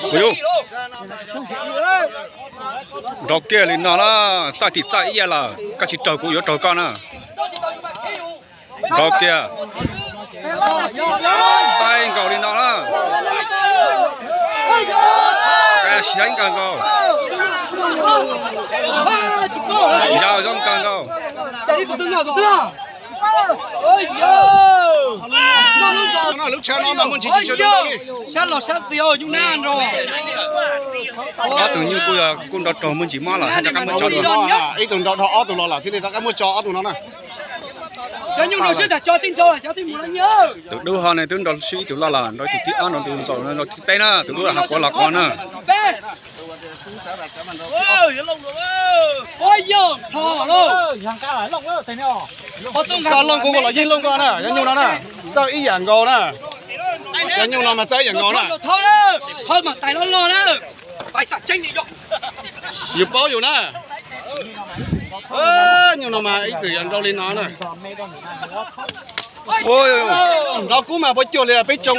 Kuv yug. Nrov kiag li no na, txaij tim txaij ib yam lawm, koj tsis raug kuv yuav raug koj na. Nrov kiag. Txaij nkaus li no na. Siab nkaus nkaus. Yog zoo nkaus nkaus. Lub tsheb no mas muaj ntsis tsis tshua zoo li. Ob tug nyuj kuj yog kuj nrov rau muaj ntsis mob lawm, rov qab muab tso dua. Ib tug nrov dhau ob tug los lawm thiaj li rov qab muab tso ob tug no na. Tus dub ho ne twb nrov sib ib tug loj lawm, nrov tus thib ob, nrov tus ntxaum, nrov thib peb na, tus dub ho quav los quav na. Koj looj kuv, kuv los yeej looj koj na, cov nyuj no na. Koj ib yam nkaus na. Cov nyuj no mas txaij ib yam nkaus na. Yus paub yus na. Nyuj no mas ib txwm yog nrau li no na. Nrov kub mas puas cuag li peb tsoo.